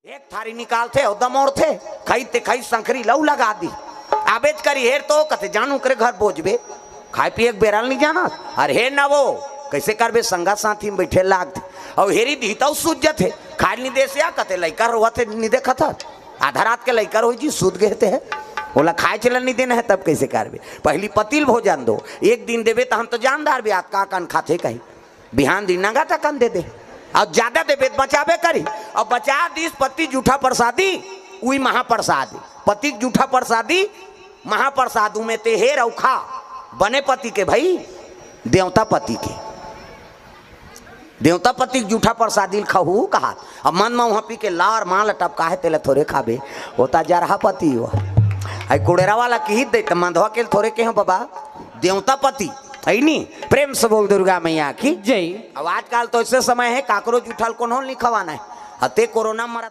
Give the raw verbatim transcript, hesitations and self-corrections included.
एक थारी निकालथे, ओदम ओढ़थे, खई ते खई संखरी लऊ लगा दी। आबेच करी हेर तो कथे, "जानू करे घर बोझबे, खाए पिए के बेरा ल नहीं जाना।" अरे हे ना वो, कैसे करबे, संगा साथी में बैठे लागथे। अउ हेरी दी तऊ सूझ जथे, खाए ल नहीं देस या कथे, "लइका रोवत हे, नहीं देखत हस? आधा रात के लइका रोई जी, सूत गए ते है, ओला खाए चलन नहीं देना है, तब कैसे करबे?" पहली पतिल भोजन दो, एक दिन देबे त हम तो जानदार बे, आज का कन खाथे कही, बिहान दिन नंगा तकन दे दे, अउ ज्यादा देबे त बचाबे करी, अउ बचा दिस पति जूठा प्रसादी, उही महाप्रसाद, पति के जूठा प्रसादी, महाप्रसाद, उमे ते हेर अउ खा, बने पति के भई, देवता पति के, देवता पति के जूठा प्रसादी ल खाहू कहा। अब मन म उहाँ पी के लार माल टपका है, तेला थोरे खाबे, होता जरहा पति हो। आई कुड़ेरा वाला किहित दे त मंधवा के ल थोरे केहेंव बाबा, देवता पति, है नी? प्रेम से बोल दुर्गा मैया की। जय। अब आजकल तो ऐसे समय है, काकरो जूठा ल कोनो ल नहीं खवाना है। अते कोरोना मरत